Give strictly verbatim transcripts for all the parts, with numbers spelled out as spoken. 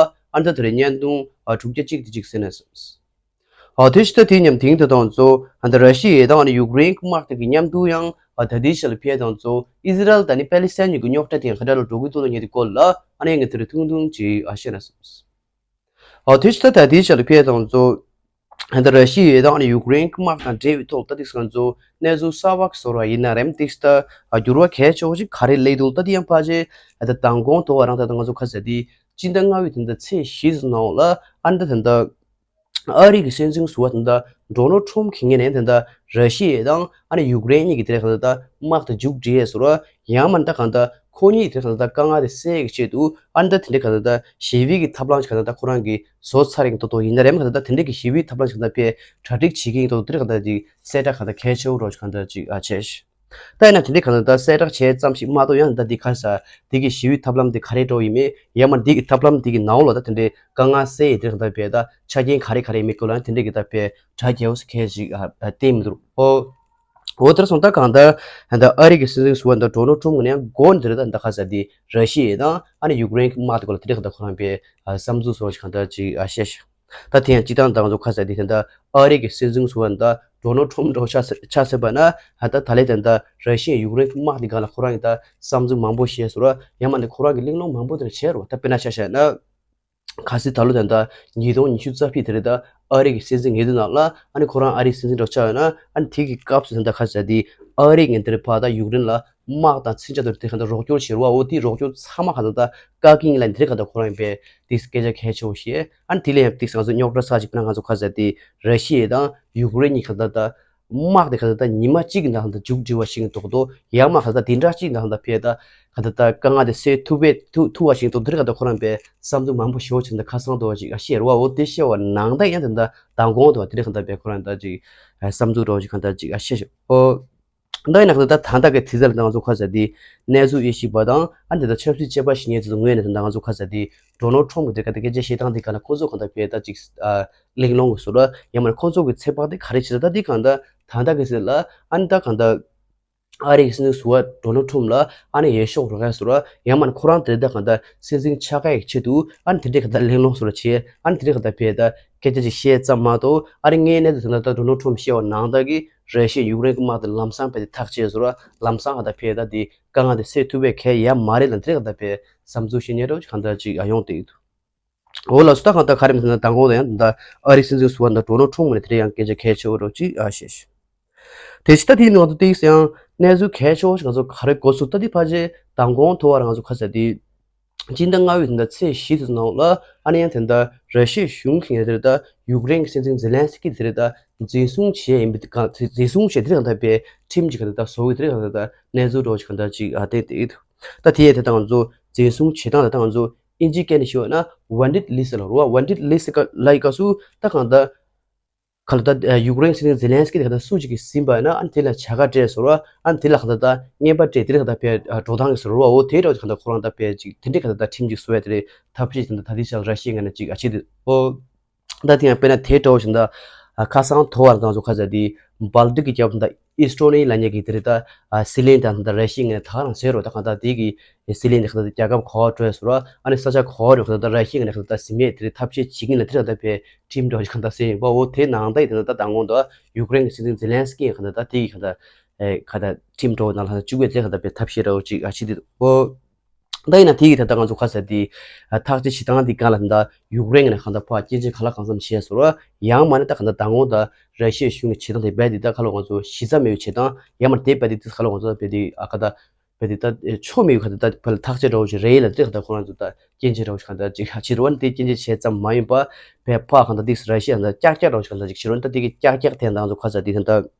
ཨ་ནི་ད་དེ་རིང་བརྙན་ཐུང་ཨ་དྲུག་བརྒྱ་གཅིག་དེ་གཅིག་གཟིགས་ན་བསམས། ཨ་དེ་ཕྱི་ད་དེ་མཉམ་དེང་དུ་དང་ཚོ་ཨ་ད་ར་ཤི་ཡ་དང་ཨ་ནི་ཡུཀ་རེན་གྱི་དམག་དེ་གི་མཉམ་དུ་ཡང་ཨ་ད་དེའི་ཆ་ལ་ཕེབས་དང་ཚོ་ཨི་ཟི་རལ་དང་ནི་པེ་ལི་སི་ཐན་གཉིས་ཀྱི་རྙོག་དྲ་དེ་ཡང་ག་འདྲ་ལ་འགྲོ་གི་འདུག་ལ་ངས་དེ་སྐོར་ལ་ཨ་ནི་ངས་དེ་རིང་ཐུང་ཐུང་ཅིག་ཨ་བཤད་ན་བསམས། ཨོ་དེ་ཕྱི་ད་ད་དེའི་ཆ་ལ་ཕེབས་དང་ཚོ་ཨ་ད་ར་ཤི་ཡ་དང་ཨ་ནི་ཡུཀ་རེན་གྱི་དམག་དང་འབྲེལ་བའི་ཐོག་ད་དེ་ང་ཚོ་གནས་ཚུལ་གསར་པ་གསར་བ་ཡིན་ན་རེམ་དེ་ད་འགྱུར་བ་གལ་ཆེ་བོ་ཞིག་ག་རེ་སླེབས་འདུག་ད་དེ་ཡང་ཕལ་ཆེར་ཨ་ད་མདང་དགོང་དོ་བ་རང་ད་ད་ང་ཚོ་ཁ་ས་དེ་སྤྱི་ཟླ་ལྔ་པའི་དེ་ད་ཚེས་བཞི་ཙམ་ནང་ལ་ཨ་ནི་ད་དེ་ད་ཨ་རི་གི་སྲིད་འཛིན་ཟུར་པ་དེ་འདྲ་ཌོ་ནལ་ཁྲོམ་གྱི་ངོས་ནས་དེ་འདྲ་ར་ཤི་ཡ་དང་ཨ་ནི་ཡུཀ་རེན་གཉིས་ཀྱི་དེ་འདྲ་ག་ད་དམག་དེ་མཇུག་སྒྲིལ་ཡས་ཟེར་བ་ཡང་མིན་ད་ག་ད་ཁོ་གཉིས་དེ་འདྲ་ག་ད་དཀའ་ངལ་དེ་སེལ་ཡས་ཆེད་དུ་ཨ་ནི་ད་དེ་འདྲ་ག་ད་ཞི་བའི་གི་ཐབས་ལམ་ཞིག་ག་ད་ཁོ་རང་གིས་བཟོ་ཚར་ཡིན་མདོག་མདོག་ཡིན་ན་རེམ་ག་ད་དེ་འདྲ་གི་ཞི་བའི་ཐབས་ལམ་ཞིག་ག་ད་ཕར་གྲ་སྒྲིག་བྱེད་ཀྱི་ཡིན་མདོག་དེ་འདྲ་ག་ད་ཅིག་གསལ་བསྒྲགས་ག་ད་གལ་ཆེ་བོ་རོ་ཞིག་ག་ད་ཅིག་ཨ་བྱས། ད་ཡིན་ན་དེ་འདྲའི་གང་ལྟར་ད་གསལ་བསྒྲགས་བྱས་ཙམ་ཞིག་མ་གཏོགས་ཡང་ད་འདི་ག་ས་འདི་གི་ཞི་བའི་ཐབས་ལམ་འདི་ག་རེ་འགྲོ་ཡིན་མིན་ཡང་མ་འདི་གི་ཐབས་ལམ་འདི་གི་ནང་ལོགས་ལ་དེ་འདྲའི་དཀའ་ངལ་སེལ་ཡི་དེ་གང་ལྟར་བས་ད་ཆ་རྐྱེན་ག་རེ་ག་རེ་མི་དགོས་ལ་དེ་འདྲའི་གི་ད་བས་དྲ་རྒྱས་འོ་སི་ཁས་ཞིག་བལྟས་མི་འདུག་ཨོ། འོ་དེར་སོང་ད་གང་ལྟར་ད་ཨ་རི་གི་སྲིད་འཛིན་ཟུར་པ་ད་ཌོ་ནལ་ཁྲོམ་གི་ནས་མགོ་ནས་དེ་རེད་ད་ད་ག་ས་འདི་ར་ཤི་ཡ་དང་ཨ་ནི་ཡུཀ་རེན་གི་དམག་དེ་ག་ལ་དེ་འདྲའི་གི་ད་ཁོ་རང་བས་བསམ་ཚུལ་སོགས་ཞིག་གང་ལྟར་ཅིག་བཤད་ཤག་ད་དེ་ཡང་སྤྱི་བཏང་ད་ང་ཚོ་ཁ་ས་དེ་དེ་འདྲ་ཨ་རི་གི་སྲིད་འཛིན་ཟུར་པ་འདྲ་ཌོ་ནལ་ཁྲོམ་འདྲ་ཆགས་ཆགས་ཟེར་བ་ན་ད་ད་ལས་དེ་འདྲ་ར་ཤི་ཡ་ཡུཀ་རེན་གྱི་དམག་དེ་སྒང་ལ་ཁོ་རང་གི་ད་བསམ་ཚུལ་མང་པོ་བཤད་ཟེར་བ་ཡང་མ་ནི་ཁོ་རང་གི་གླེང་སློང་མང་པོ་དེ་འདྲ་བྱས་རོ། ད་དཔེར་ན་ཆ་བཞག་ན་ཁ་སི་ད་ལོ་དེ་འདྲ་ཉིས་སྟོང་ཉི་ཤུ་རྩ་བཞི་དེ་རེད་ད་ཨ་རི་གི་སྲིད་འཛིན་ངེས་དུ་ནང་ལ་ཨ་ནི་ཁོ་རང་ཨ་རིའི་སྲིད་འཛིན་འདྲ་ཆགས་ཡོད་ན་ཨ་ནི་དེ་གི་སྐབས་སུ་དེ་འདྲ་ཁ་ས་དེ་ཨ་རི་ངན་དེ་རེད་ཕ་ད་ཡུཀ་རེན་ལ་དམག་དང་མཚོན་ཆ་དང་དེ་ག་ད་རོགས་སྐྱོར་བྱེད་རོགས་འོ་དེ་རོགས་སྐྱོར་ཚང་མ་ག་ད་ད་བཀག་གི་ཡིན་ལ་དེ་ག་ད་ཁོ་རང་ཡིན་པས་དེ་སྐད་ཆ་གལ་ཆེ་བོ་བཤད། ཨ་ནི་དེ་ལས་ཡང་ཏིག་ང་ཚོ་རྙོག་དྲ་ས་ཅིག་ཕ་ང་ཚོ་ཁ་ས་དེ་ར་ཤི་ཡ་དང་ཡུཀ་རེན་གཉིས་ག་ད་ད་དམག་དེ་ག་ད་ད་ཉི་མ་གཅིག་གི་ནང་ད་མཇུག་སྒྲིལ་བ་ཞིག་འདུག་དོ་ཡང་མ་ག་ད་དེ་འདྲ་གཅིག་ནང་ད་ཕེ་ད་ག་ད་ད་དཀའ་ངལ་དེ་སེལ་ཐུབ་པས་ཐུབ་ཐུབ་བ་ཞིག་འདུག་དེ་ག་ད་ཁོ་རང་པས་བསམ་ཚུལ་མང་པོ་ཞེ་བོ་ཅིག་ད་ཁ་སང་དུ་བ་ཅིག་ཨ་བཤད་རོ་བ་འོ་དེ་བཤད་བ་ནང་ད་ཡང་དེ་ད་མདང་དགོང་དུ་བ་དེ་རེ་ག་ད་པས་ཁོ་རང་ད་ཅིག་བསམ་ཚུལ་རོ་ཅིག་ག་ད་ཅིག་ཨ་བཤད་ཤོག་ཨོ། ད་ཡིན་ན་ད་ད་ལྟ་གི་དུས་ཚོད་ལ་ང་ཚོ་ཁ་ས་དེ་གནས་ཚུལ་ཡེ་ཤེས་པ་དང་ཨ་འདི་ད་ཆབ་སྲིད་དཔྱད་པ་ཞིག་ཉན་ཚོ་ངོས་ནས་ད་ང་ཚོ་ཁ་ས་དེ་ཌོ་ནལ་ཁྲོམ་གི་དེ་ག་དེ་སྐད་ཆ་བཤད་སྟངས་དེ་ག་ན་ཁོ་ཚོ་གང་ལྟར་བས་ད་ཅིག་གླེང་སློང་གི་ཟུར་ལ་ཡང་མ་ཁོ་ཚོ་གི་ཚོད་དཔག་དེ་ག་རེ་བྱེད་ད་ད་དེ་གང་ལྟར་ད་ལྟ་གི་ཟེར་ལ་ཨ་འདི་ད་གང་ལྟར་ཨ་རི་གི་སྲིད་འཛིན་ཟུར་པ་ཌོ་ནལ་ཁྲོམ་ལ་ཨ་ནི་ཡེ་ཤོག་རོགས་ཡ་ཟུར་ལ་ཡང་མ་ཁོ་རང་དེ་ད་གང་ལྟར་སྲིད་འཛིན་ཆགས་ཡག་ཆེད་དུ་ཨ་ནི་དེ་འདྲའི་གང་ལྟར་གླེང་སློང་ཟུར་ལ་བྱས་ཨ་ནི་དེ་འདྲའི་གང་ལྟར་བས་ད་སྐད་ཆ་ཅིག་བཤད་ཙམ་མ་གཏོགས་ཨ་རི་ངའི་གནས་ཚུལ་དེ་ད་ད་ཌོ་ནལ་ཁྲོམ་བཤད་བ་ནང་ད་གི་ར་ཤི་ཡ་ཡུཀ་རེན་གྱི་དམག་དེ་ལམ་སང་བས་དེ་ཐག་བཅད་ཟེར་བ་ལམ་སང་ཧ་ད་ཕེ་ད་དེ་དཀའ་ངལ་དེ་སེལ་ཐུབ་པའི་གལ་ཡ་མ་རེད་ལ་དེ་ཧ་ད་ཕེ་བསམ་ཚུལ་ཞིག་ཉན་རོགས་གང་ལྟར་ཅིག་ཡ་ཡོང་དེ་འདུག་འོ་ལ་སུ་ད་གང་ལྟར་ག་རེ་མི་ཟེར་ན་དང་གོང་དུ་ཡང་ད་ཨ་རི་སྲིད་འཛིན་ཟུར་པ་ད་ཌོ་ནལ་ཁྲོམ་ངོས་ནས་དེ་རེ་ཡང་སྐད་ཆ་གལ་ཆེ་བོ་རོགས་ཅིག་ཨ་བཤད་ཤིག་དེ་ཕྱི་ད་དེ་ཡིན་ང་ཚོ་ཏིག་ཡང་གནས་ཚུལ་གལ་ཆེ་བོ་ཞིག་ང་ཚོ་ག་རེ་གོ་ཚུལ་ད་དེ་ཕལ་ཆེར་དང་གོང་དུ་བ་ར་ང་ཚོ་ཁ་ས་དེ་སྤྱི་ཟླ་ལྔ་པའི་ཟླ་ཚེས་བཞི་དེ་ནང་ལ་ཨ་ནི་ཡང་དེ་འདྲ་ར་ཤི་ཡའི་གཞུང་གིས་དེ་ད་ཡུཀ་རེན་གྱི་སྲིད་འཛིན་ཛེ་ལན་སི་ཀི་དེ་ད་འཛིན་བཟུང་བྱས་ཡིན་པའི་གང་འཛིན་བཟུང་བྱས་དེ་གང་ལྟར་པའི་ཁྲིམས་ཀྱི་གང་ལྟར་བཟོ་གི་དེ་གང་ལྟར་གནས་ཚུལ་རོགས་ཀྱི་གང་ལྟར་ཅིག་ཨ་དེ་དེ་ད་དེ་ཡས་དེ་ད་ང་ཚོ་འཛིན་བཟུང་བྱེད་སྟངས་དེ་ད་ང་ཚོ་ཨིན་ཇིའི་སྐད་ནས་ཞུས་པ་ན་wanted list ལ་རོ་wanted list ལ་ཡི་ག་སུ་ད་གང་ལྟར་ག་ལ་ད་ཡུཀ་རེན་སྲིད་འཛིན་ཛེ་ལན་སི་ཀི་དེ་ག་ད་སུ་ཅིག་གིས་ཟིན་པ་ཡིན་ན་ཨ་ནི་དེ་ལ་བྱ་དགའ་སྤྲད་ཟེར་བ་ཨ་ནི་དེ་ལ་ག་ད་ད་རྔན་པ་སྤྲད་དེ་ལ་ག་ད་ཕེ་འགྲོ་སྟངས་ཀྱི་ཟེར་བ་འོ་དེ་འདྲ་ག་ད་ཁོ་རང་ད་ཕེ་ཅིག་དེ་འདྲའི་ག་ད་ད་ཁྲིམས་ཅིག་བཟོ་ཡ་དེ་རེད་ཐབས་ཤེས་དེ་ད་ད་དེ་ཆ་ར་ཤི་ཡའི་ངོས་ནས་ཅིག་ཨ་ཆེ་དུ་འོ། ད་དེ་ཡང་དཔེར་ན་དེ་འདྲ་བོ་ཞིག་ད་ཁ་སང་དོ་བར་དང་ཚོ་ཁ་ས་དེ་སྦལ་ཏིག་གི་རྒྱབ་ད་ཨི་སི་ཊོ་ནི་ལ་ཉེ་གི་དེ་རེད་ད་སི་ལིང་དང་ད་ར་ཤི་ཡའི་ངོས་ནས་ད་ག་རང་ཟེར་རོ་ད་གང་ད་དེ་གི་སི་ལིང་དེ་ག་ད་རྒྱལ་ཁབ་གོ་བ་སྤྲོད་ཟེར་རོ་ཨ་ནི་ས་ཆ་གོ་བ་རེད་ག་ད་ར་ཤི་ཡའི་ངོས་ནས་ག་ད་ཟིན་མེད་དེ་རེད་ཐབས་ཤེས་བྱེད་ཀྱིན་ལ་དེ་རེད་ད་ཕེ་ཁྲིམས་འདྲ་བོ་ཞིག་གང་ད་ཟེར་ཡིན་པ་འོ་དེ་ནང་ད་ཡིན་ད་ད་དང་གོང་ད་ཡུཀ་རེན་གྱི་སྲིད་འཛིན་ཛེ་ལན་སི་ཀི་ཡིན་ག་ད་ད་དེ་གི་ག་ད་ཨེ་ག་ད་ཁྲིམས་འགྲོ་ནང་ལ་བཅུག་པའི་དེ་ག་ད་པའི་ཐབས་ཤེས་ར་བོ་ཅིག་ཨ་ཕྱི་དེ་འོ། ད་ཡིན་ན་དེ་གི་ད་ལྟ་ང་ཚོ་ཁ་ས་དེ་ཐག་གཅོད་བྱེད་སྟངས་དེ་ག་ལ་ད་ཡུཀ་རེན་ནས་གང་ད་ཕ་སྐྱེ་ཆེན་ག་ལ་གང་འཚམ་བྱས་སོ་ར་ཡང་མ་ནི་ད་ག་ད་དང་གོང་ད་ར་ཤི་ཡའི་གཞུང་གི་བྱེད་སྟངས་དེ་རྦད་དེ་ད་ག་ལ་ང་ཚོ་གཞི་རྩ་མེད་པའི་བྱེད་སྟངས་ཡང་མ་དེ་རྦད་དེ་དེ་ག་ལ་ང་ཚོ་རྦད་དེ་ཨ་ག་ད་རྦད་དེ་ད་ཆོ་མེད་པའི་ག་ད་ད་ཕ་ལ་ཐག་གཅོད་འདྲ་བོ་ཞིག་རེད་ལ་དེ་ག་ད་ཁོ་རང་ཚོ་ད་སྐྱེ་ཆེན་འདྲ་བོ་ཞིག་ག་ད་ཅིག་ཧ་ཕྱི་རུ་བ་ནི་དེ་སྐྱེ་ཆེན་བྱས་ཙམ་མ་ཡིན་པ་བས་ཕ་གང་ད་དེ་ར་ཤི་ཡ་ད་ཀྱག་ཀྱག་འདྲ་བོ་ཞིག་ག་ད་ཅིག་ཕྱི་རུ་བ་ནི་ད་དེ་གི་ཀྱག་ཀྱག་དེ་ད་ང་ཚོ་ཁ་ས་དེ་ད་ད།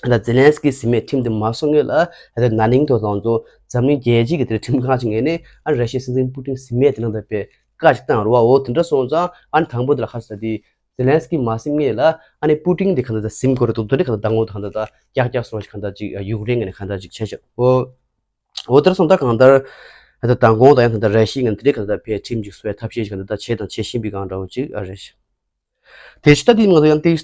ད་ཛེ་ལན་སི་ཀི་ཟིན་མེད་ཁྲིམས་དེ་མ་སོང་ངེས་ལ་ད་ན་ནིང་དུ་ལང་ཚོ་འཛམ་གླིང་རྒྱལ་སྤྱི་གི་དེར་ཁྲིམས་ཁང་ཅིག་ངེས་ནས་ཨ་ར་ཤི་ཡའི་སྲིད་འཛིན་པུ་ཏིན་ཟིན་མེད་དེ་ནང་ད་པའི་བཀའ་ཅིག་བཏང་རུ་བ་འོ་དེ་འདྲ་སོང་ཙང་ཨ་ནི་དང་པོ་དེ་ལ་ཁ་ས་དེ་ཛེ་ལན་སི་ཀི་མ་ཟིན་ངེས་ལ་ཨ་ནི་པུ་ཏིན་དེ་ག་ད་ད་ཟིན་དགོས་རེད་འདུག་དེ་འདྲ་ག་ད་དང་པོ་དེ་ག་ད་ད་ཀྱག་ཀྱག་སོང་ཞིག་ག་ད་ཅིག་ཡུཀ་རེན་ངེས་ནས་ག་ད་ཅིག་བྱས་ཤག་འོ། འོ་དེར་སོང་ད་གང་ལྟར་ད་དང་གོང་ད་ཡང་ད་ད་ར་ཤི་ཡ་ངེས་དེ་འདྲ་ག་ད་ད་པའི་ཁྲིམས་ཅིག་བཟོ་བའི་ཐབས་ཤེས་ཞིག་ག་ད་ད་བྱས་དང་བྱེད་བཞིན་པའི་སྒང་འདྲ་བོ་ཅིག་ཨ་རེད་ཤག་དེ་ཕྱི་ད་དེ་ང་ཚོ་ཡང་ཏིག་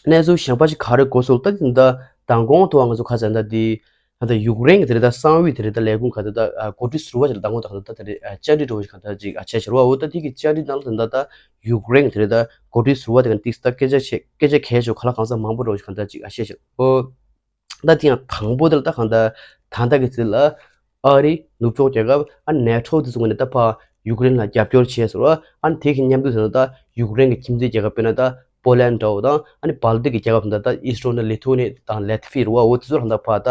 ད། གནས་ཚུལ་གཞན་པ་ཞིག་ག་རེ་གོ་སོང་ད་དེ་འདྲ་མདང་དགོང་ཐོག་ང་ཚོ་ཁ་སང་ད་དེ་ད་ལྟ་ཡུཀ་རེན་གྱི་དེ་རེད་ད་གསང་བའི་དེ་རེད་ད་ལས་ཁུངས་ག་ད་ད་འགོ་ཁྲིད་ཟུར་པ་ཞིག་ལ་མདང་དགོང་ད་ག་ད་ད་དེ་རེད་བཅར་འདྲི་འགྲོ་བ་ཞིག་ག་ད་ཅིག་བྱས་ཤག་རེད་བ། འོ་ད་དེ་གི་བཅར་འདྲི་ནང་ལ་ད་ད་ད་ཡུཀ་རེན་གྱི་དེ་རེད་ད་འགོ་ཁྲིད་ཟུར་པ་དེ་ག་ཏིག་ད་སྐད་ཆ་བཤད་སྐད་ཆ་གལ་ཆེ་ག་ལ་གང་ས་མང་པོ་འགྲོ་བ་ཞིག་ག་ད་ཅིག་བཤད་ཤག་ཨོ། ད་དེ་ཡང་དང་པོ་དེ་ལ་ད་གང་ལྟར་ད་ལྟ་གི་ཚེ་ལ་ཨ་རི་ནུབ་ཕྱོགས་རྒྱལ་ཁབ་ཨ་ནེ་ཊོ་དེ་ཚོ་ངོས་ནས་ད་ཕར་ཡུཀ་རེན་ལ་རྒྱབ་སྐྱོར་བྱས་ཟེར་བ། ཨ་ནི་དེ་གི་མཉམ་དུ་ད་ད་ཡུཀ་རེན་གྱི་ཁྱིམ་མཚེས་རྒྱལ་ཁབ་དཔེར་ན་ད་པོ་ལན་འདྲ་བོ་དང་ཨ་ནི་སྦལ་ཏིག་གི་རྒྱལ་ཁབ་ད་ད་ཨི་སི་ཊོ་ནི་ལི་ཐུ་ནི་དང་ལེ་ཐི་ཝི་རེད་བ། འོ་དེ་ཚོ་ད་ད་ཕར་ད་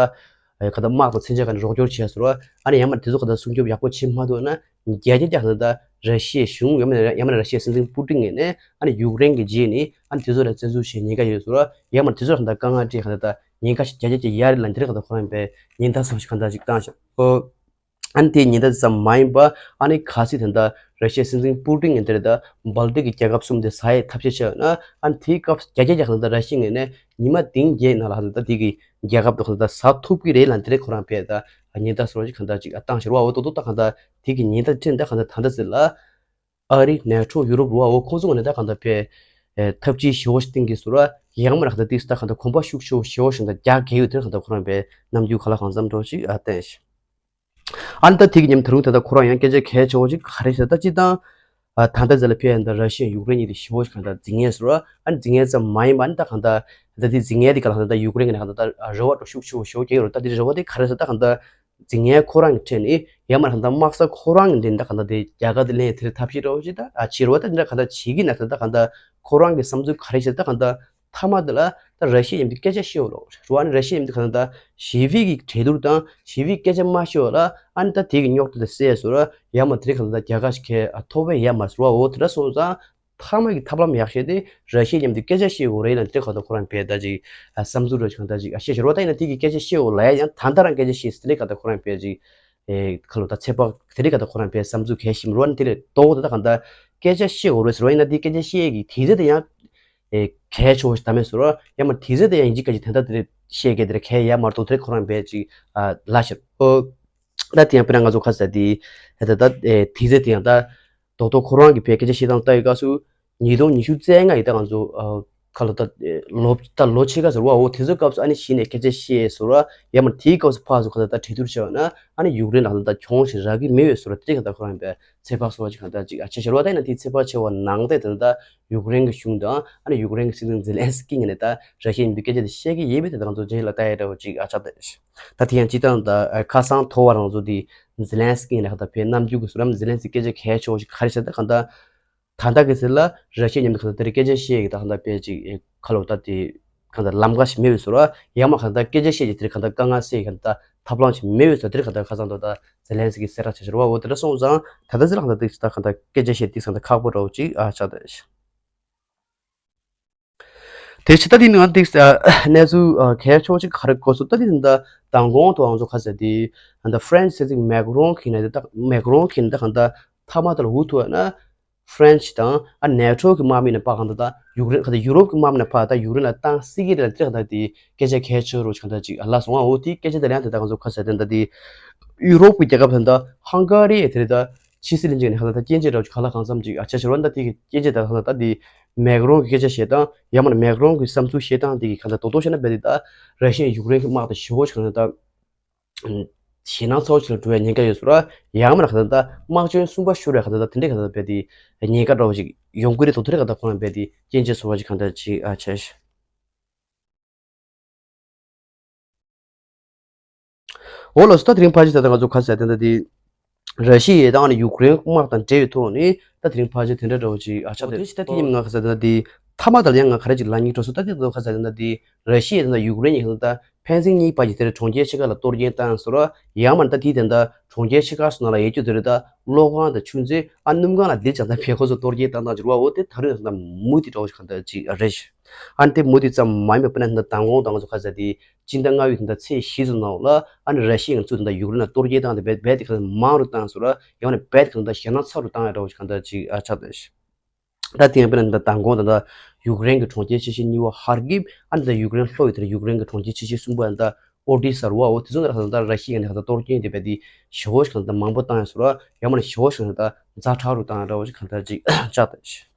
ག་ད་དམག་དང་མཚོན་ཆ་ག་ནས་རོགས་སྐྱོར་བྱས་ཟེར་བ། ཨ་ནི་ཡང་མ་དེ་ཚོ་ག་ད་སྲུང་སྐྱོབ་ཡག་པོ་བྱེད་མ་ཐུབ་ན་རྒྱ་རྒྱ་རྒྱ་ད་ད་ར་ཤི་ཡའི་གཞུང་ཡང་མ་ཡང་མ་ར་ཤི་ཡའི་སྲིད་འཛིན་པུ་ཏིན་ངོས་ནས་ཨ་ནི་ཡུཀ་རེན་གྱི་རྗེས་ནས་ཨ་ནི་དེ་ཚོ་ལ་བཙན་འཛུལ་བྱེད་ཉེན་ཁ་ཡོད་ཟེར་བ། ཡང་མ་དེ་ཚོ་ད་ད་དཀའ་ངལ་འཕྲད་ག་ད་ད། ཉེན་ཁ་ཞིག་རྒྱ་རྒྱ་རྒྱ་ཡར་ལ་འདིར་ག་ད་ཁོ་རང་པའི་ཉེན་བརྡ་སོགས་ཤིག་ག་ད་ཅིག་བཏང་ཤག་ཨོ། ཨ་ནི་དེའི་ཉེན་བརྡ་ཙམ་མ་ཡིན་པ་ཨ་ནི་གལ་སྲིད་ད་ལྟ་ར་ཤི་ཡའི་སྲིད་འཛིན་པུ་ཏིན་ཡིན་འདིར་ད་སྦལ་ཏིག་གི་རྒྱལ་ཁབ་གསུམ་དེ་ཟ་ཡའི་ཐབས་ཤེས་བྱས་ན་ཨ་ནི་དེའི་སྐབས་རྒྱ་རྒྱ་རྒྱ་ད་ད་ར་ཤི་ཡའི་ངོས་ནས་ཉི་མ་བདུན་བརྒྱད་ནང་ལ་ད་ལྟ་དེ་གི་རྒྱལ་ཁབ་དེ་ག་ད་ཟ་ཐུབ་ཀྱི་རེད་ལ་འདིར་ཁོ་རང་པའི་ད་ཉེན་བརྡ་སོགས་ཤིག་ག་ད་ཅིག་བཏང་ཤག་རེད་བ། འོ་ཏོག་ཏོག་ད་ག་ད་དེ་གི་ཉེན་བརྡ་འཕྲིན་ད་ག་ད་ད་ད་ཟེར་ལ། ཨ་རི་ནེ་ཊོ་ཡུ་རོབ་རུ་བ་འོ་ཁོང་ཚོ་ངོས་ནས་ད་གང་ལྟར་པའི་ཨེ་ཐབས་ཇུས་ཞེ་བོ་ཞིག་བཏིང་གི་ཟེར་བ། ཡང་མིན་ན་གང་ལྟར་ཏིག་ད་གང་ལྟར་གོམ་པ་ཤུགས་ཆེ་བོ་ཞེ་བོ་ཞིག་ད་རྒྱག་གི་ཡོད་དེ་གང་ལྟར་ཁོ་རང་པའི་རྣམ་འགྱུར་ག་ལ་གང་འཚམ་འགྲོ་ཞིག་ཨ་བསྟན་ཤག་ཨ་ནི་ད་དེ་གི་མཉམ་ད་རུང་ད་ལྟ་ཁོ་རང་ཡང་སྐད་ཆ་གལ་ཆེ་བོ་ཞིག་ག་རེ་ཟེར་ད་ཅི་དང་ཨ་ད་ལྟ་ཟེར་ལ་ཕེ་ཡང་ད་ར་ཤི་ཡ་ཡུཀ་རེན་གཉིས་དེ་ཞེ་བོ་ཞིག་གང་ལྟར་རྫིག་ངན་ཟེར་བ། ཨ་ནི་རྫིག་ངན་ཙམ་མ་ཡིན་པ་ཨ་ནི་ད་གང་ལྟར་ད་དེ་རྫིག་ངན་དེ་ག་ལ་གང་ལྟར་ད་ཡུཀ་རེན་གི་ནས་གང་ལྟར་ད་རེ་བ་འགྲོ་ཤུགས་ཆེ་བོ་ཞེ་བོ་རྒྱག་གི་རེད། ད་དེ་རེ་བ་དེ་ག་རེ་ཟེར་ད་གང་ལྟར། རྫིག་ངན་ཁོ་རང་གི་ཁྲོད་ནས་ཡང་མ་རེད་གང་ལྟར་དམག་ས་ཁོ་རང་གི་འདི་འདྲ་གང་ལྟར་དེ་རྒྱ་གར་དེ་ལེན་དེར་ཐབས་ཤེས་འདྲ་བོ་ཞིག་ད་ཨ་བྱེད་རོགས་ད་འདི་འདྲ་གང་ལྟར་བྱེད་ཀྱི་ན་ད་ད་གང་ལྟར་ཁོ་རང་གི་བསམ་ཚུལ་ག་རེ་ཞིག་ད་གང་ལྟར་མཐའ་མ་དེ་ལ་ད་ར་ཤི་ཡ་མཉམ་དུ་སྐད་ཆ་བཤད་འོ་རོགས་རོགས་ཨ་ནི་ར་ཤི་ཡ་མཉམ་དུ་གང་ལྟར་ཞི་བའི་གི་གྲོས་བསྡུར་དང་ཞི་བའི་སྐད་ཆ་མ་བཤད་འོ་ལ་ཨ་ནི་ད་དེ་གི་རྙོག་དྲ་དེ་སེལ་སོང་ར་ཡང་མ་དེ་རིགས་གང་ལྟར་རྒྱ་གར་ཞིག་གི་ཐོབ་པའི་ཡ་མ་ཟེར་བ་འོ་དེ་འདྲ་སོང་ཙང་། མཐའ་མ་གི་ཐབས་ལམ་ཡག་ཤོས་དེ་ར་ཤི་ཡ་མཉམ་དུ་སྐད་ཆ་བཤད་དགོས་རེད་ལ་དེ་ག་ད་ཁོ་རང་བས་ད་ཅིག་བསམ་ཚུལ་རོ་ཅིག་གང་ད་ཅིག་བཤད་ཤོར་བ་ད་ཡིན་ན་དེ་གི་སྐད་ཆ་བཤད་འོ་ལ་ཡ་ཡང་ད་ལྟ་རང་སྐད་ཆ་བཤད་དེ་ག་ད་ཁོ་རང་བས་ཅིག་ཁ་ལོ་ད་ཚེ་དཔག་དེ་ག་ད་ཁོ་རང་བས་བསམ་ཚུལ་གལ་ཞིམ་རོ་ནི་དེ་ལས་ཏོག་ད་ད་གང་ད་སྐད་ཆ་བཤད་འོ་རེད་ཟེར་བ་ཡིན་ན་དེ་སྐད་ཆ་བཤད་གི་དེ་ཚེ་དེ་ཡང་གལ་ཆེ་བ་ཞིག་ད་མེད་ཟེར་བ་ཡང་མ་དེ་ཚེ་དེ་ཡང་ཡིན་གཅིག་ག་ཅིག་དེ་འདྲ་དེ་བཤད་གི་དེ་གལ་ཡ་མ་གཏོགས་དེ་ཁོ་རང་བས་ཅིག་ལ་ཤར་ཨོ། ད་དེ་ཡང་དཔེར་ན་ང་ཚོ་ཁ་ས་དེ་ད་ད་དེ་ཚེ་དེ་ཡང་ད། རྡོག་རྡོག་ཁོ་རང་གི་བས་སྐད་ཆ་བཤད་སྟངས་ལྟ་ཡི་སྐབས་སུ་ཉིས་སྟོང་ཉི་ཤུ་རྩ་ལྔ་ཡི་ད་ང་ཚོ་ཁ་ལོ་ད་ལོ་ད་ལོ་ཕྱེད་ཀ་ཟེར་བ་འོ་དེ་ཚོའི་སྐབས་སུ་ཨ་ནི་གཞི་ནས་སྐད་ཆ་བཤད་ཟེར་བ་ཡང་མ་དེའི་སྐབས་སུ་ཕར་ཚུར་ཁ་ལོ་ད་གྲོས་བསྡུར་བྱས་པ་ན་ཨ་ནི་ཡུཀ་རེན་ལ་ད་གྱོང་ཞིག་རག་གི་མེད་པས་ཟེར་བ་དེ་ག་ད་ཁོ་རང་བས་ཚེ་དཔག་སོགས་ཅིག་ག་ད་ཅིག་ཨ་ཆེ་ཤོར་བ་ད་ཡིན་ན་དེའི་ཚེ་དཔག་ཆེ་བ་ནང་བསྡད་དེ་ད་ཡུཀ་རེན་གི་གཞུང་དང་ཨ་ནི་ཡུཀ་རེན་གི་སྲིད་འཛིན་ཛེ་ལན་སི་ཀི་ངོས་ནས་ད་ར་ཤི་ཡ་མཉམ་དུ་སྐད་ཆ་དེ་བཤད་ཀྱི་ཡིན་པས་དེ་ད་ང་ཚོ་རྗེས་ལ་ལྟ་ཡ་འདྲ་བོ་ཅིག་ཨ་ཆགས་བསྡད། ད་དེ་ཡང་སྤྱིར་བཏང་ད་ཁ་སང་ཐོ་བ་རང་ཚོ་དེ་ཛེ་ལན་སི་ཀི་ལ་ཁ་ད་བས་རྣམ་འགྱུར་གྱི་བཟོ་ལམ་ཛེ་ལན་སི་ཀི་སྐད་ཆ་གལ་ཆེ་བ་ཞིག་ག་རེ་བྱས་ད་གང་ད། ད་ལྟ་གི་ཚེ་ལ་ར་ཤི་ཡ་མཉམ་དུ་གང་ད་དེ་རིང་སྐད་ཆ་བཤད་ཀྱི་ད་གང་ད་བས་ཅིག་ཁ་ལོ་ད་དེ་གང་ད་ལམ་ཁ་ཞིག་མེད་པའི་བཟོ་ར་ཡང་མ་གང་ད་སྐད་ཆ་བཤད་ཀྱི་དེ་རིང་གང་ད་དཀའ་ངལ་སེལ་གང་ད་ཐབས་ལམ་ཞིག་མེད་པའི་བཟོ་དེ་རིང་གང་ད་ཁ་སང་ད་ད་ཛེ་ལན་སི་ཀི་གསལ་བསྒྲགས་བྱས་ཤོར་བ་འོ་དེ་འདྲ་སོང་ཙང་ད་ལྟ་ཚེ་ལ་གང་ད་དེ་ད་གང་ད་སྐད་ཆ་བཤད་དེ་གང་ད་ཁག་པོ་འདྲ་བོ་ཅིག་ཨ་ཆགས་ད། དེ་ཕྱི་ད་དེ་ནང་དེ་གནས་ཚུལ་གལ་ཆེ་བ་ཅིག་ག་རེ་གོ་སོང་ད་དེ་ད་མདང་དགོང་དུ་ང་ཚོ་ཁ་ཟེར་དེ་ད་ཧྥ་རན་སི་སྲིད་འཛིན་མེག་རོན་གྱིས་ནས་ད་མེག་རོན་གྱིས་ད་གང་ད་མཐའ་མ་ད་ལ་འུ་ཐུག་ན་ཧྥ་རན་སི་དང་ཨ་ནེ་ཊོ་གི་དམག་མི་ནས་ཕར་གང་ད་ད་ཡུཀ་རེན་གང་ད་ཡུ་རོབ་ཀྱི་དམག་མི་ནས་ཕར་ད་ཡུཀ་རེན་ལ་བཏང་སྲིད་ཀྱི་རེད་ད་གང་ད་དེ་སྐད་ཆ་གལ་ཆེ་རུ་གང་ད་ཅིག་ལ་སོང་ཨ་འོ་དེ་སྐད་ཆ་ད་ལན་དེ་ད་ང་ཚོ་ཁ་ཟེར་དེ་ད་དེ་ཡུ་རོབ་ཀྱི་རྒྱལ་ཁབ་ད་ད་ཧང་ག་རི་དེ་རེད་ད། ཕྱི་སྲིད་བློན་ཆེན་ནས་ཁ་ད་ད་སྐྱོན་བརྗོད་འདྲ་བོ་ཅིག་ག་ལ་གང་འཚམ་ཅིག་ཨ་ཆ་ཤོར་བ་ད་དེ་གི་སྐྱོན་བརྗོད་ད་ད་ད་དེ་མེག་རོན་གྱི་སྐད་ཆ་བཤད་སྟངས་ཡང་མིན་ན་མེག་རོན་གྱི་བསམ་ཚུལ་བཤད་སྟངས་དེ་གི་ག་ད་རྡོག་རྡོག་བཤད་ན་རྦད་དེ་ད་ར་ཤི་ཡ་ཡུཀ་རེན་གྱི་དམག་དང་ཞི་བོ་ཞིག་ག་ད་ཞེད་སྣང་ཚ་བོ་ཞིག་ལ་འགྲོ་བའི་ཉེན་ཁ་ཡོད་ཟེར་བ་ཡང་མིན་ན་ག་ད་ད་དམག་སྤྱོད་གསུམ་པ་ཤོར་བའི་ག་ད་ད་དེ་འདྲའི་ག་ད་ད་རྦད་དེ་ཉེན་ཁ་འདྲ་བོ་ཞིག་ཡོང་གི་རེད། རྡོག་རྡོག་རེད་ག་ད་ཁོ་རང་རྦད་དེ་སྐྱོན་བརྗོད་ཚ་བོ་ཞིག་ག་ད་ཅིག་ཨ་ཆ་ཤོར། འོ་ལགས་སོ། ད་དེ་རིང་ཕལ་ཆེར་ད་ལྟ་ང་ཚོ་ག་ཟེར་དེ་འདྲ་དེ་ར་ཤི་ཡའི་དང་ཡུཀ་རེན་དམག་དང་འབྲེལ་བའི་ཐོག་ནས་ད་དེ་རིང་ཕལ་ཆེར་དེ་འདྲ་འདྲ་བོ་ཅིག་ཨ་ཆགས་འདུག་ད་དེ་ཉིན་ང་ག་ཟེར་དེ་འདྲ་དེ་མཐའ་མ་ད་ལ་ཡང་ང་ག་རེ་ཅིག་ལབ་སྙིང་འདོད་སོང་། ད་དེ་ད་ག་ཟེར་དེ་འདྲ་དེ་ར་ཤི་ཡ་དང་ཡུཀ་རེན་གཉིས་ད་ཕན་ཚུན་གཉིས་བར་གྱི་དེ་འདྲ་གྲོང་ཁྱེར་ཕྱེད་ཀ་ལ་གཏོར་སྐྱོན་བཏང་ཟེར་བ་ཡང་མིན་ད་དེ་དེ་འདྲ་གྲོང་ཁྱེར་ཕྱེད་ཀ་སོགས་ནང་ལ་ཡོད་རྒྱུ་དེ་རེད། ད་གློག་ཁང་དང་ཆུ་མཛོད་ཨ་སྣུམ་ཁང་ལ་དེ་ཙམ་ད་ཕན་ཁོ་ཚོ་གཏོར་སྐྱོན་བཏང་བཏང་ཟེར་བ་འོ་དེ་ད་རུང་ཡང་ད་མུ་མཐུད་འདྲ་བོ་ཞིག་ག་ད་ཅིག་རེད། ཨ་ནི་དེ་མུ་མཐུད་ཙམ་མ་ཡིན་པའི་དཔེར་ན་ད་མདང་དགོང་དང་ང་ཚོ་ག་ཟེར་དེ་སྤྱི་ཟླ་ལྔ་པའི་ད་ཚེས་བཞི་ཚོ་ནང་ལ་ཨ་ནི་ར་ཤི་ཡ་ཚོས་ད་ཡུཀ་རེན་ལ་གཏོར་སྐྱོན་བཏང་སྟེ་རྦད་རྦད་དེ་ག་ད་མང་རུ་བཏང་ཟེར་བ་ཡང་ན་རྦད་དེ་ག་ད་ཞེད་སྣང་ཚ་རུ་བཏང་ཡ་འདྲ་བོ་ཞིག་ག་ད་ཅིག་ཨ་ཆགས་འདུག་ད་དེ་ཡང་དཔེར་ན་ད་མདང་དགོང་ད་ད་ཡུཀ་རེན་གྱི་གྲོང་ཁྱེར་ཆེ་ཤོས་གཉིས་པ་ཧར་ཀིབ་ཨ་ནི་ད་ཡུཀ་རེན་ལྷོ་ཡི་དེར་ཡུཀ་རེན་གྱི་གྲོང་ཁྱེར་ཆེ་ཤོས་གསུམ་པ་ད་ཨོ་ཌི་ས་རུ་བ་འོ་དེ་ཚོ་ནང་ལ་ད་ར་ཤི་ཡ་ནས་ད་གཏོར་སྐྱོན་དེ་རྦད་དེ་ཞེ་བོ་ཞིག་ག་ད་མང་པོ་བཏང་ཡ་ཟེར་བ་ཡང་མིན་ན་ཞེ་བོ་ཞིག་ག་ད་ཛ་དྲག་རུ་བཏང་ཡ་འདྲ་བོ་ཞིག་ག་ད་ཅིག་ཆགས་འདུག་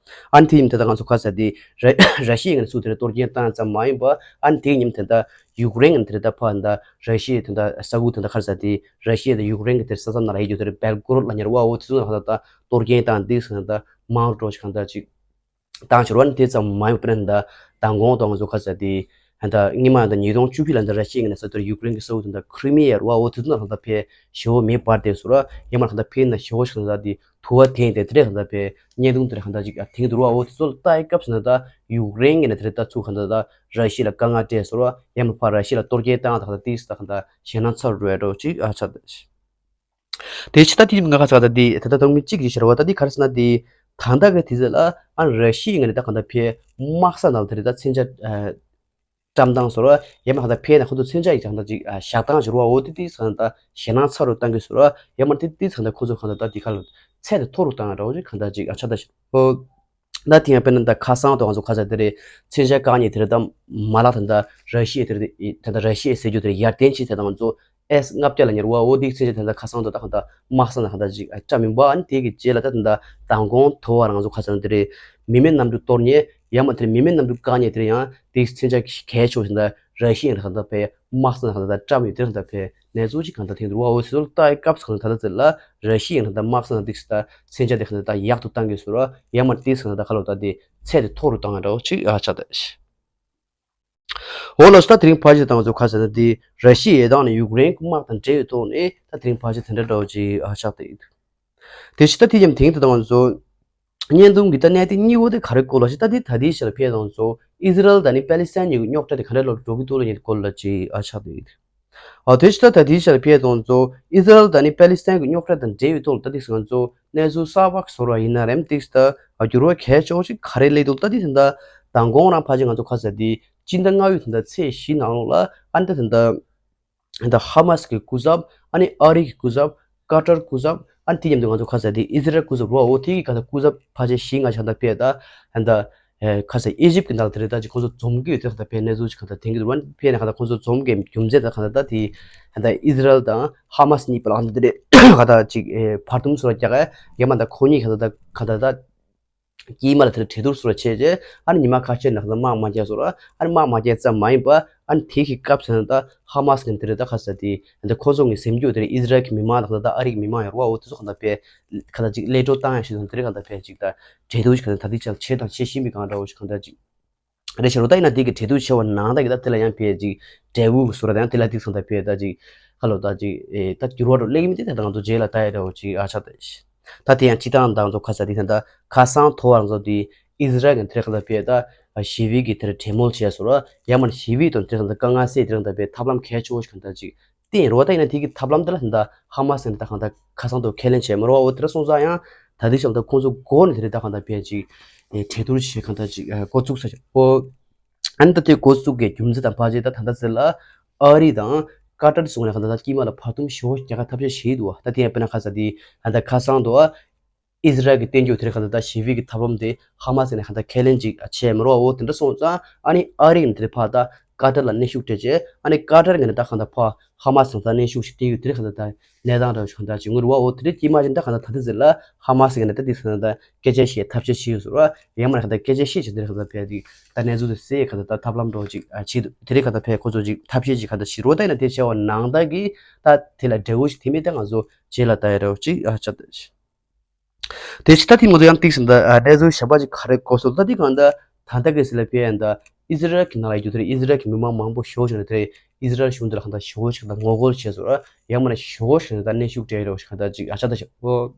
ཨ་ནི་དེ་ཉིན་དེ་ད་ང་ཚོ་ཁ་ས་དེ་ར་ར་ཤི་ཡའི་ངོས་ནས་ཚུར་དེ་རེད་གཏོར་སྐྱོན་བཏང་ཙམ་མ་ཡིན་པ། ཨ་ནི་དེའི་ཉིན་དེ་ད་ཡུཀ་རེན་ངོས་ནས་དེ་རེད་ད་ཕར་ད་ར་ཤི་ཡའི་དེ་ད་ས་ཁུལ་དེ་ད་ཁ་ས་དེ་ར་ཤི་ཡ་དང་ཡུཀ་རེན་གྱི་དེ་ས་མཚམས་ནང་ལ་ཡོད་རྒྱུ་དེ་རེད་སྦེལ་གོ་རོད་ལ་ཉེ་བ་འོ་དེ་ཚོ་ནང་ཁ་ད་གཏོར་སྐྱོན་བཏང་དེ་ས་ད་མང་རུ་འགྲོ་ཞིག་གང་ད་ཅིག་བཏང་ཕྱིར་བ་ནི་དེ་ཙམ་མ་ཡིན་པར་ད་མདང་དགོང་དང་ང་ཚོ་ཁ་ས་དེ་ད་སྔོན་མ་ད་ཉིས་སྟོང་བཅུ་བཞི་ལ་ད་ར་ཤི་ཡའི་ངོས་ནས་ས་དེར་ཡུཀ་རེན་གྱི་ས་ཁུལ་དེ་ད་ཁྲི་མི་ཡ་རུ་བ་འོ་དེ་ཚོ་ནང་ཁ་ད་ཕེ་ཞེ་བོ་མེ་འབར་དེ་སོ་ར་ཡ་མར་ཁ་ད་ཕེ་ན་ཞེ་བོ་ཞིག་ད་དེ་དུ་བ་དེ་དེ་དེ་རེད་ཁ་ད་ཕེ་བརྙན་ཐུང་དེ་རེད་ཁ་ད་ཅིག་ཐེངས་དུ་རུ་བ་འོ་དེ་ཚོ་ལ་ལྟ་ཡི་སྐབས་སུ་ན་ད་ཡུཀ་རེན་གྱི་ནས་དེ་རེད་ད་ཚུར་ཁ་ད་ད་ར་ཤི་ཡ་ལ་དཀའ་ངལ་སྤྲད་སོ་ར་ཡ་མར་ཕར་ར་ཤི་ཡ་ལ་གཏོར་སྐྱོན་བཏང་ད་ཁ་ད་དེ་ས་ད་ཁ་ད་ཞེད་སྣང་ཚ་རུ་འགྲོ་ཡ་འགྲོ་ཅིག་ཨ་ཆ་ད། དེ་ཕྱི་ད་དེ་ང་ཁ་ཚ་ད་དེ་ད་ད་དང་མི་གཅིག་གིས་ཤར་བ་ད་དེ་ག་རེ་ཟེར་ན་དེ་ད་ལྟ་གི་དུས་ཚོད་ལ་ཨ་ར་ཤི་ཡའི་ངོས་ནས་ད་གང་ལྟར་ཕེ་དམག་ས་ནང་དེ་རེད་ད་མཚོན་ཆ་ཨ་བཀྲམ་སྟངས་སོ་ར་ཡ་མ་གང་ལྟར་ཕེ་ན་ཁོ་ཚོ་མཚོན་ཆ་ཡི་གང་ལྟར་ཅིག་ཨ་བཞག་སྟངས་ཤར་བ་འོ་དེ་དེ་གང་ལྟར་ཞེད་སྣང་ཚ་རུ་བཏང་གི་སོ་ར་ཡ་མ་དེ་དེ་གང་ལྟར་ཁོ་ཚོ་གང་ལྟར་ད་དེ་ག་ལ་ཚད་དེ་མཐོ་རུ་བཏང་ཡ་འདྲ་བོ་ཅིག་གང་ལྟར་ཅིག་ཨ་ཆ་ད་ཤར་བ། ད་དེ་ཡང་དཔེར་ན་ད་ཁ་སང་དུ་ང་ཚོ་ཁ་ས་དེ་རེད་མཚོན་ཆ་བཀག་ཉེས་དེ་རེད་ད་མ་ལག་ད་ད་ར་ཤི་ཡ་དེ་རེད་ད་ད་ར་ཤི་ཡ་ཟེར་རྒྱུ་དེ་རེད་ཡར་ལྡན་ཕྱིན་ཚེ་ད་ང་ཚོ་ཨེས་ལྔ་བརྒྱ་ལ་ཉེ་བ་འོ་དེ་མཚོན་ཆ་དེ་ད་ཁ་སང་དུ་ད་གང་ད་དམག་ས་ན་གང་ད་ཅིག་བཀྲམ་ཡིན་པ་ཨ་ནི་དེ་གི་རྗེས་ལ་ད་ད་མདང་དགོང་དུ་བ་ང་ཚོ་ཁ་ས་དེ་རེད་མི་མེད་གནམ་གྲུ་གཏོར་ཉེས་ཡང་མ་དེ་རེད་མི་མེད་གནམ་གྲུ་བཀག་ཉེས་དེ་རེད་ཡང་དེ་མཚོན་ཆ་གལ་ཆེ་བ་ཞིག་ད་ར་ཤི་ཡ་གང་ད་ཕེ་དམག་ས་ན་གང་ད་བཀྲམ་ཡོད་དེ་གང་ད་ཕེ། གནས་ཚུལ་ཅིག་གང་ལྟར་ཐེངས་འདུག་བ་འོ་ཟེར་ལྟ་ཡི་སྐབས་སུ་གང་ལྟར་ད་ལྟ་ཚེ་ལ་ར་ཤི་ཡའི་གང་ལྟར་དམག་ས་ན་ཏིག་སི་ད་མཚོན་ཆ་དེ་གང་ལྟར་ད་ཡག་ཏུ་བཏང་དགོས་ཟེར་བ་ཡང་མ་ཏིག་སི་གང་ལྟར་ཁ་ལོ་ད་དེ་ཚད་དེ་མཐོ་རུ་བཏང་ཡ་འདྲ་བོ་ཅིག་ཨ་ཆགས་ད། འོ་ལ་སོ་ད་དེ་རིང་ཕལ་ཆེར་དང་ཚོ་ཁ་ཟེར་ན་དེ་ར་ཤི་ཡའི་དང་ནི་ཡུཀ་རེན་གྱི་དམག་དང་འབྲེལ་ཡོད་ཐོག་ནས་ད་དེ་རིང་ཕལ་ཆེར་དེ་འདྲ་འདྲ་བོ་ཅིག་ཨ་ཆགས་ད་ཡིན། དེ་ཕྱི་ད་དེ་ཡང་དེང་དུ་དང་ཚོ། བརྙན་ཐུང་གི་ད་གནད་དེ་གཉིས་པོ་དེ་ག་རེ་སྐོར་ལ་ཞིག་ད་དེ་ད་དེའི་ཞལ་ཕེ་དང་ཚོ་ཨི་ཟི་རལ་དང་ནི་པེ་ལི་སི་ཐན་གཉིས་ཀྱི་རྙོག་དྲ་དེ་ག་འདྲ་ལ་འགྲོ་གི་འདུག་ལ་ཡིན་སྐོར་ལ་ཅིག་ཨ་ཆགས་དེ་ཡིན། ཨ་དེ་ཕྱི་ད་ད་དེའི་ཞལ་ཕེ་དང་ཚོ་ཨི་ཟི་རལ་དང་ནི་པེ་ལི་སི་ཐན་གྱི་རྙོག་དྲ་དང་འབྲེལ་བའི་ཐོག་ལ་ད་དེ་ང་ཚོ་གནས་ཚུལ་གསར་པ་བཟོ་ར་ཡིན་ན་རེམ་ཏིག་ད་ཨ་འགྱུར་བ་གལ་ཆེ་བ་ཞིག་ག་རེ་སླེབས་འདུག་ད་དེ་ད་མདང་དགོང་རང་ཕལ་ཆེར་ང་ཚོ་ཁ་ཟེར་དེ་སྤྱི་ཟླ་ལྔ་པའི་ད་ཚེས་བཞི་ནང་ལོགས་ལ་ཨ་ད་ད། ད་ཧ་མ་སི་གི་སྐུ་ཚབ། ཨ་ནི་ཨ་རི་གི་སྐུ་ཚབ། ཀ་ཏར་སྐུ་ཚབ། ཨ་ནི་དེ་མཉམ་དུ་ང་ཚོ་ཁ་ས་དེ་ཨི་ཟི་རལ་སྐུ་ཚབ་རོ་འོ་དེ་གི་ཁ་ས་སྐུ་ཚབ་ཕལ་ཆེར་བཞི་ལྔ་ཆགས་ད་ཕེ་ད་ཨ་ད་ཁ་ས་ཨི་ཇིབ་གི་ནང་དེ་རེད་ད་ཅིག་ཁོང་ཚོ་འཛོམས་ཀྱི་ཡོད་དེ་ཁ་ད་ཕེ་གནས་ཚུལ་ཅིག་ཁ་ད་དེང་གི་རུ་ཕེ་ནས་ཁ་ད་ཁོང་ཚོ་འཛོམས་ཀྱི་རྒྱུ་མཚན་ད་ཁ་ད་ད་དེ་ཨ་ད་ཨི་ཟི་རལ་དང་ཧ་མ་སི་གཉིས་པ་ལ་ཁ་ད་དེ་རེད་ཁ་ད་ཅིག་བར་འདུམ་སོ་ར་རྒྱག་ག་ཡ་མ་ད་ཁོ་གཉིས་ཁ་ད་ད་ཁ་ད་ད། དཀྱིལ་མ་ལ་དེར་གྲོས་བསྡུར་སོགས་བྱས་རྗེས་ཨ་ནི་ཉི་མ་ཁ་ཤས་ནང་ལ་དམག་མ་རྒྱག་སོགས་ཨ་ནི་དམག་མ་རྒྱག་ཙམ་མ་ཡིན་པ་ཨ་ནི་དེ་གི་སྐབས་སུ་ད་ཧ་མ་སི་གི་དེར་ད་ཁ་ས་དེ་འདི་ཁོ་ཚོ་གི་ཟིན་རྒྱུ་དེར་ཨི་ཟི་རལ་གྱི་མི་མང་དང་ད་ཨ་རི་གི་མི་མང་ཡོད་རེད་བ། འོ་དེ་ཚོ་གང་ལྟར་ཕེ་ཁ་ད་ཅིག་གློད་བཀྲོལ་བཏང་ཡ་ཞིག་དང་དེ་རིང་གང་ལྟར་ཕེ་ཅིག་ད་གྲོས་བསྡུར་ཞིག་གང་ལྟར་ད་དེ་ཆ་བྱེད་དང་བྱེད་བཞིན་པའི་སྒང་འདྲ་བོ་ཞིག་གང་ལྟར་ཅིག་རེད་ཤག་རོ། ད་ཡིན་ན་དེ་གི་གྲོས་བསྡུར་བྱས་པ་ནང་ད་གི་ད་དེ་ལ་ཡང་ཕེ་ཅིག་འབྲས་བུ་གི་བཟོ་འདྲ་དང་དེ་ལ་ཏིག་སང་ད་ཕེ་ད་ཅིག་ཁ་ལོ་ད་ཅིག་ཨེ་ད་འགྱུར་བ་འགྲོ་སླེབས་ཀྱི་མི་དེ་ད་ང་ཚོ་རྗེས་ལ་ད་ཡ་འདྲ་བོ་ཅིག་ཨ་ཆགས་ད། ད་དེ་ཡང་སྤྱི་བཏང་ད་ང་ཚོ་ཁ་ས་དེ་ད་ཁ་སང་ཐོ་བ་ང་ཚོ་དེ་ཨི་ཟི་རལ་གི་དེ་ཁ་ད་ཕེ་ད་ཞི་བའི་གི་དེར་གྲོས་མོལ་བྱས་སོ་ར་ཡ་མ་ཞི་བའི་དང་དེ་ཁ་ད་དཀའ་ངལ་སེལ་དེ་ཁ་ད་ཕེ་ཐབས་ལམ་གལ་ཆེ་བོ་ཞིག་གང་ལྟར་ཅིག་བསྟན་རོ། ད་ཡིན་ན་དེ་གི་ཐབས་ལམ་དེ་ལ་ད་ཧ་མ་སི་ནས་ད་གང་ལྟར་ཁ་སང་དུ་ཁས་ལེན་བྱས་མ་རོ་བ། འོ་དེ་འདྲ་སོང་ཙང་ཡང་ད་དེ་ཞབས་ད་ཁོང་ཚོ་འགོ་ནས་དེ་རེད་ད་གང་ལྟར་ཕེ་ཅིག་གྲོས་བསྡུར་བྱེད་གང་ལྟར་ཅིག་འགོ་བཙུགས་ས་ཅིག་ཨོ། ཨ་ནི་ད་དེ་འགོ་བཙུགས་གི་རྒྱུ་མཚན་དང་ཕལ་ཆེར་ད་ད་ལྟ་ཟེར་ལ་ཨ་རི་དང་ཀ་ཏར་སོགས་ནས་གང་ལྟར་ད་དཀྱིལ་མ་ལ་བར་འདུམ་ཞེ་པོ་རྒྱག་ག་ཐབས་ཤེས་བྱེད་འདུག་བ། ད་དེ་ཡང་དཔེར་ན་ཁ་ས་དེ་ད་ད་ཁ་སང་དུ་ཨི་ཟི་རལ་གྱི་བསྟན་རྒྱུ་དེ་རེད་གང་ལྟར་ད་ཞི་བའི་གི་ཐབས་ལམ་དེ་ཧ་མ་སི་ནས་གང་ལྟར་ཁས་ལེན་ཅིག་བྱས་མ་རོ་བ། འོ་དེ་འདྲ་སོང་ཙང་ཨ་ནི་ཨ་རི་ནས་དེ་རེད་ཕར་ད་ཀ་ཏར་ལ་གནོན་ཤུགས་སྤྲད་རྗེས་ཨ་ནི་ཀ་ཏར་ངོས་ནས་ད་གང་ལྟར་ཕར་ཧ་མ་སི་ནང་ད་གནོན་ཤུགས་ཤིག་སྤྲད་ཡོད་དེ་རེད་གང་ལྟར་ད་གནས་སྟངས་འདྲ་བོ་ཞིག་གང་ལྟར་ཅིག་ངོས་རུ་བ། འོ་དེ་རེད་དཀྱིལ་མ་ཅིག་ད་གང་ལྟར་ད་དེ་ཟེར་ལ་ཧ་མ་སི་ངོས་ནས་ད་དེ་ཟེར་ན་ད་སྐད་ཆ་བཤད་ཐབས་ཤེས་བྱེད་ཡོད་ཟེར་བ། ཡང་མ་རེད་གང་ལྟར་སྐད་ཆ་བཤད་བྱེད་དེ་རེད་གང་ལྟར་ཕལ་ཆེར་ད་གནས་ཚུལ་དེ་གསལ་གང་ལྟར་ད་ཐབས་ལམ་འདྲ་བོ་ཅིག་བྱེད་འདུག་དེ་རེད་གང་ལྟར་ཕལ་ཁོ་ཚོ་ཅིག་ཐབས་ཤེས་ཅིག་གང་ལྟར་བྱེད་རོ། ད་ཡིན་ན་དེ་བྱས་པ་ནང་ད་གི་ད་དེ་ལ་འབྲས་བུ་ཞིག་དེ་མིན་ད་ང་ཚོ་རྗེས་ལ་ད་ཡ་འདྲ་བོ་ཅིག་ཨ་ཆགས་ད། དེ་ཕྱི་ད་ཐེངས་ང་ཚོ་ཡང་ཏིག་ཟིན་ད་གནས་ཚུལ་གཞན་པ་ཅིག་ག་རེ་གོ་སོང་ད་དེ་གང་ལྟར་ད་ལྟ་གི་སི་ལ་ཕེ་ཡན་ད་ཨི་ཟི་རལ་གྱི་ནང་ལ་ཡོད་རྒྱུ་དེ་རེད། ཨི་ཟི་རལ་གྱི་མི་མང་མང་པོ་ཞེ་པོ་ཞིག་ན་དེ་རེད་ཨི་ཟི་རལ་གཞུང་དེ་ལ་གང་ལྟར་ཞེ་པོ་ཞིག་ད་ངོ་རྒོལ་བྱས་སོང་ར། ཡང་མ་ན་ཞེ་པོ་ཞིག་ན་ད་གནོན་ཤུགས་སྤྲད་རོགས་ཞིག་གང་ལྟར་ཅིག་ཨ་ཆགས་ད་ཞག་ཨོ།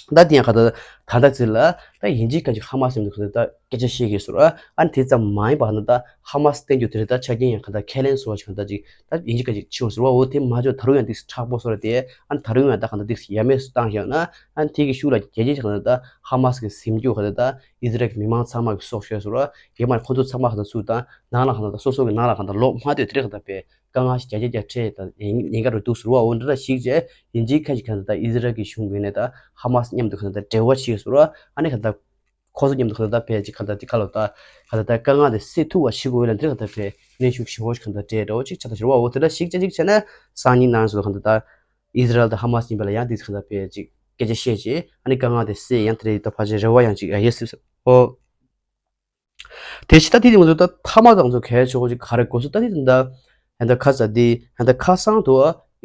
ད་དེ་ཡང་གང་ལྟར་ད་ལྟ་ཚེ་ལ་ད་ཡིན་གཅིག་གང་གཅིག་ཧ་མ་སི་མཉམ་དུ་གང་ལྟར་ད་སྐད་ཆ་བཤད་ཀྱི་སོང་ར། ཨ་ནི་དེ་ཙམ་མ་ཡིན་པ་གང་ལྟར་ད་ཧ་མ་སི་བསྟན་རྒྱུ་དེ་རེད་ད་ཆ་རྐྱེན་ཡང་གང་ལྟར་ཁས་ལེན་སོང་བ་ཞིག་གང་ལྟར་ཅིག་ད་ཡིན་གཅིག་གང་གཅིག་ཆེ་བ་ཟེར་བ། འོ་དེ་མ་འཇོག་ད་རུང་ཡང་ཏིག་མཁྲེགས་པོ་བཟོ་ར་དེ་ཨ་ནི་ད་རུང་ཡང་ད་གང་ལྟར་ཏིག་ཡ་མེད་བཟོ་བཏང་བཞག་ན་ཨ་ནི་དེ་གི་ཤུགས་ལ་རྒྱལ་སྤྱི་གང་ལྟར་ད་ཧ་མ་སི་གི་ཟིན་རྒྱུ་གང་ལྟར་ད་ཨི་ཟི་རལ་གྱི་མི་མང་ཚང་མ་གི་སྲོག་ཤོར་སོང་ར། ཡང་མ་ཁོ་ཚོ་ཚང་མ་གང་ལྟར་ཚུར་ད་ནང་ལ་གང་ལྟར་ད་སོ་སོ་གི་ནང་ལ་གང་ལྟར་ལོག་མ་སྡོད་དེ་རེད་གང་ལྟར་པས་དཀའ་ངལ་ཞིག་རྒྱ་ཆེ་རྒྱ་ཆེ་ད་ཉེན་ཁ་རུ་འདུག་ཟེར་བ། འོ་འདི་འདྲ་ཞིག་བྱས་ཡིན་གཅིག་ཁ་ཅིག་གང་ལྟར་ད་ཨི་ཟི་རལ་གྱི་གཞུང་གི་ནས་ད་ཧ་མ་སི་མཉམ་དུ་གང་ལྟར་འབྲེལ་བ་བྱས་སོང་ར། ཨ་ནི་གང་ལྟར་ཁོ་ཚོ་མཉམ་དུ་གང་ལྟར་ད་ཕལ་ཆེར་གང་ལྟར་དེ་ཁ་ལོ་ད་གང་ལྟར་ད་དཀའ་ངལ་དེ་སེལ་ཐུབ་པ་ཞིག་དགོས་ལ་འདིར་གང་ལྟར་ཕལ་གནོན་ཤུགས་ཞེ་པོ་ཞིག་གང་ལྟར་སྤྲད་འདྲ་བོ་ཅིག་ཆགས་ད་ཟེར་བ། འོ་དེ་འདྲ་ཞིག་ཅིག་ཅིག་བྱས་ན་སང་ཉིན་ནང་སོ་གང་ལྟར་ད་ཨི་ཟི་རལ་དང་ཧ་མ་སི་ཡིན་པ་ལ་ཡང་འདི་གང་ལྟར་ཕལ་ཅིག་སྐད་ཆ་བཤད་ཅིག་ཨ་ནི་དཀའ་ངལ་དེ་སེལ་ཡང་དེ་རེད་ད་ཕལ་ཆེར་རེ་བ་ཡང་ཅིག་ཡོད་སྲིད་ས། ཨོ། དེ་ཕྱི་ད་དེ་ང་ཚོ་ད་མཐའ་མ་ད་ང་ཚོ་གལ་ཆེ་བོ་ཅིག་ག་རེ་གོ་སོང་ད་དེ་ད་ཧན་ད་ཁ་ས་དེ་ཧན་ད་ཁ་སང་དུ་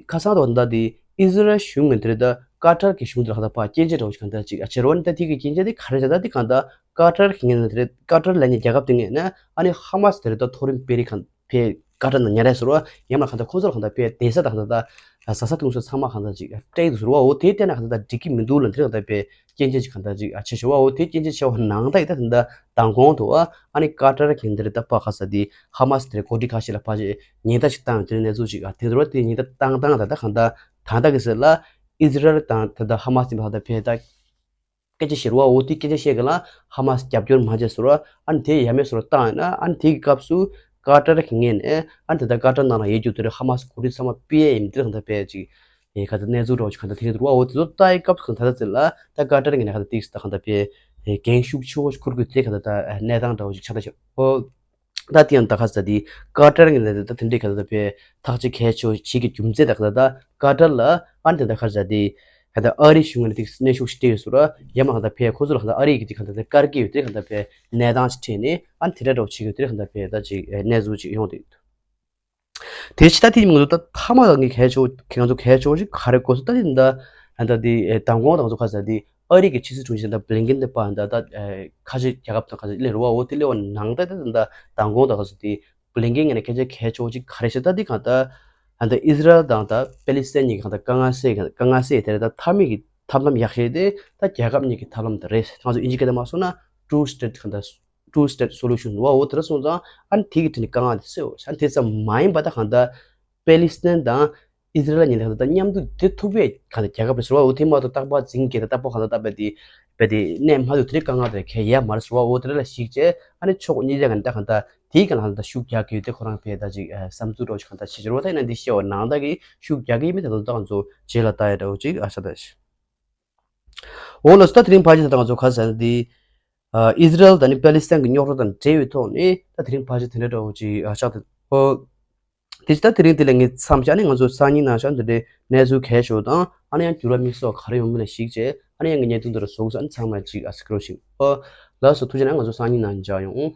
ཁ་སང་དུ་ད་དེ་ཨི་ཟི་རལ་གཞུང་ངོས་དེ་རེད་ད་ཀ་ཏར་གྱི་གཞུང་དེ་ལ་ཧ་ད་པ་སྐྱོན་བརྗོད་འདྲ་བོ་ཞིག་གང་ད་ཅིག་ཨ་ཆེ་རོ་ནི་ད་དེ་གི་སྐྱོན་བརྗོད་དེ་ག་རེ་བྱ་ད་དེ་གང་ད་ཀ་ཏར་གྱི་ངོས་ནས་དེ་རེད་ཀ་ཏར་ལ་ནི་རྒྱལ་ཁབ་དེ་ངོས་ནས་ཨ་ནི་ཧ་མ་སི་དེ་རེད་ད་མཐོ་རིམ་དཔོན་རིགས་གང་ཕེ་ཀ་ཏར་ནང་ཉར་ཡ་ཟེར་བ་ཡང་མ་གང་ད་ཁོང་ཚོ་ལ་གང་ད་ཕེ་བསྡད་ས་ད་གང་ད་ད་ཟ་ས་འཐུང་ས་ཚང་མ་གང་ད་ཅིག་སྤྲད་ཡི་འདུག་ཟེར་བ་འོ་དེ་བལྟས་ན་གང་ད་ད་འགྲིག་གི་མི་འདུག་ལ་འདི་རེད་གང་ད་ཕེ་སྐྱོན་བརྗོད་ཅིག་གང་ལྟར་ཅིག་ཨ་ཆེ་ཞུ་བ་འོ་དེ་སྐྱོན་བརྗོད་ཆེ་བ་ནང་ལྟར་ཡིན་ད་དེ་འདྲ་མདང་དགོང་དུ་ཨ་ཨ་ནི་ཀ་ཏར་གྱི་འདི་རེད་ད་ཕ་ཁ་ས་དེ་ཧ་མ་སི་དེ་རེད་གོ་སྒྲིག་ཁ་ཤས་ལ་ཕ་ཆེ་ཉེན་བརྡ་ཞིག་བཏང་ཡོད་དེ་གནས་ཚུལ་ཅིག་ཨ་དེ་འདྲ་དེ་ཉེན་བརྡ་བཏང་བཏང་ད་ད་གང་ད་ད་ལྟ་གི་ཟེར་ལ་ཨི་ཟི་རལ་དང་ད་ད་ཧ་མ་སི་དེ་ཕ་ད་ཕེ་ད་སྐད་ཆ་བཤད་རུ་བ་འོ་དེ་སྐད་ཆ་བཤད་གི་ལ་ཧ་མ་སི་རྒྱབ་སྐྱོར་མ་བྱས་ཟེར་བ་ཨ་ནི་དེ་ཡ་མེད་ཟེར་བ་བཏང་ཡོད་ན་ཨ་ནི་དེ་གི་སྐབས་སུ་ཀ་ཏར་གྱི་ངོས་ནས་ཨ་ནི་དེ་ད་ཀ་ཏར་ནང་ལ་ཡོད་རྒྱུ་དེ་རེད་ཧ་མ་སི་གོ་སྒྲིག་ཚང་མ་སྤེལ་ཡ་ཡིན་དེ་གང་ད་ཕེ་ཅིག་ཨེ་ག་ཚོད་གནས་ཚུལ་འདྲ་བོ་ཞིག་གང་ལྟར་དེ་རེད་འདུག་བ། འོ་དེ་ཚོ་ལྟ་ཡི་སྐབས་སུ་གང་ལྟར་ཟེར་ལ་ད་ཀ་ཏར་ངོས་ནས་གང་ལྟར་ཏིག་ཙམ་ད་གང་ལྟར་དཔེ་འགན་ཤུགས་ཆེ་བོ་ཞིག་འཁུར་དགོས་དེ་གང་ལྟར་ད་གནས་སྟངས་འདྲ་བོ་ཞིག་ཆགས་ད་ཤག་འོ་ད་དེ་ཡང་ད་ག་ཚོད་དེ་ཀ་ཏར་ངོས་ནས་ད་དེ་འདྲའི་གང་ལྟར་དཔེ་ཐག་གཅོད་གལ་ཆེ་བོ་ཞིག་གི་རྒྱུ་མཚན་ད་གང་ལྟར་ད་ཀ་ཏར་ལ་ཨ་ནི་ད་ག་ཚོད་དེ་གང་ལྟར་ཨ་རི་གཞུང་ངོས་ནས་ཏིག་གནོན་ཤུགས་ཞིག་སྤྲད་ཡོད་ཟེར་ར་ཡ་མ་གང་ལྟར་དཔེ་ཁོ་ཚོ་ལ་གང་ལྟར་ཨ་རི་གི་དེ་གང་ལྟར་དེ་བཀར་གྱི་ཡོད་དེ་གང་ལྟར་དཔེ་གནས་སྟངས་ཞིག་འཕྲད་ནས་ཨ་ནི་དེ་འདྲ་འདྲ་བོ་བྱེད་ཀྱི་ཡོད་དེ་གང་ལྟར་དཔེ་ད་ཅིག་གནས་ཚུལ་ཅིག་ཡོང་བསྡད་ཡོད། དེ་ཕྱི་ད་དེ་ང་ཚོ་ད་མཐའ་མ་ལ་ངས་གལ་ཆེ་བོ་ང་ཚོ་གལ་ཆེ་བོ་ཞིག་ག་རེ་གོ་སོང་ད་དེ་འདི་ད་ད་དེ་མདང་དགོང་ད་ང་ཚོ་ཁ་ས་དེ་ཨ་རི་གི་ཕྱི་སྲིད་དྲུང་ཆེ་ད་བྷི་ལིན་ཀེན་དེ་པ་ད་ད་ཁ་ཆེ་རྒྱལ་ཁབ་དང་ཁ་ཆེ་སླེབས་རུ་བ་འོ་དེ་སླེབས་པ་ནང་ད་ད་ད་མདང་དགོང་ད་ཁ་ས་དེ་བྷི་ལིན་ཀེན་ངས་ནས་སྐད་ཆ་གལ་ཆེ་བོ་ཞིག་ག་རེ་བཤད་ད་དེ་གང་ད་ད་ཨི་ཟི་རལ་དང་ད་པེ་ལི་སི་ཐན་གཉིས་ཀྱི་གང་ད་དཀའ་ངལ་སེལ་དཀའ་ངལ་སེལ་དེ་རེད་ད་མཐའ་མའི་གི་ཐབས་ལམ་ཡག་ཤོས་དེ་ད་རྒྱལ་ཁབ་གཉིས་ཀྱི་ཐབས་ལམ་དེ་རེད། ང་ཚོ་ཨིན་ཇི་སྐད་དུ་མ་སོང་ན་two state གང་ད་two state solution འོ་འོ་དེ་འདྲ་སོང་ཙང་ཨ་ནི་དེ་གི་དྲིན་ནི་དཀའ་ངལ་དེ་སེལ་འོ་ཨ་ནི་དེ་ཙམ་མ་ཡིན་པ་ད་གང་ལྟར་པེ་ལི་སི་ཐན་དང་ཨི་ཟི་རལ་གཉིས་ལ་གང་ལྟར་མཉམ་དུ་བསྡད་ཐུབ་པའི་གང་ལྟར་རྒྱལ་ཁབ་རེད་ཟེར་བ་འོ་དེ་མ་གཏོགས་རྟག་པར་འཛིང་གི་ད་རྟག་པར་གང་ལྟར་རྟག་པའི་དེ་པའི་དེ་གནས་མ་ཐུབ་དེ་འདྲའི་དཀའ་ངལ་དེ་གལ་ཡ་མ་རེད་ཟེར་བ་འོ་དེ་འདྲ་ལ་གཞིགས་བྱས་ཨ་ནི་ཕྱོགས་གཉིས་ཆ་གང་ལྟར་གང་ལྟར་དེའི་གང་ལ་གང་ལྟར་ཤུགས་རྒྱག་གི་ཡོད་དེ་ཁོ་རང་ཕེ་ད་ཅིག་བསམ་ཚུལ་འདྲ་བོ་ཞིག་གང་ལྟར་བྱེད་ཀྱི་རེད་བ། ད་ཡིན་ན་འདི་བཤད་པ་ནང་ལྟར་གི་ཤུགས་རྒྱག་གི་ཡིན་མིན་དེ་ཚོ་ད་ང་ཚོ་རྗེས་ལ་ལྟ་ཡ་འདྲ་བོ་ཅིག་ཨ་ས་ད་ཤི། འོ་ལགས་སོ། ད་དེ་རིང་ཕལ་ཆེར་ད་ང་ཚོ་ག་ས་འདི་ཨ་ཨི་ཟི་རལ་དང་ནི་པེ་ལི་སི་ཐན་གྱི་རྙོག་དྲ་དང་འབྲེལ་བའི་ཐོག་ནས་ད་དེ་རིང་ཕལ་ཆེར་དེ་འདྲ་འདྲ་བོ་ཅིག་ཨ་ཆགས་ཏེ། ཨོ། དེ་ཅི་ད་དེ་རིང་དེ་ལ་ངས་མཚམས་བཞག་ནས་ང་ཚོ་སང་ཉིན་ནང་བཞིན་འདི་འདྲའི་གནས་ཚུལ་གལ་ཤོས་དང་ཨ་ནི་ཡང་འགྱུར་བ་དམིགས་བསལ་ག་རེ་ཡོང་མིན་ལ་གཞིགས་བྱས་ཨ་ནི་ཡང་ངས་བརྙན་ཐུང་འདི་རུ་བཟོ་དགོས་ས་ཨ་ནི་ཚང་མ་ཅིག་ཨ་སི་ཀྲོལ་ཞིག་ཨོ། ལགས་སོ། ཐུགས་རྗེ་གནང་། ང་ཚོ་སང་ཉིན་ནང་མཇལ་ཡོང་།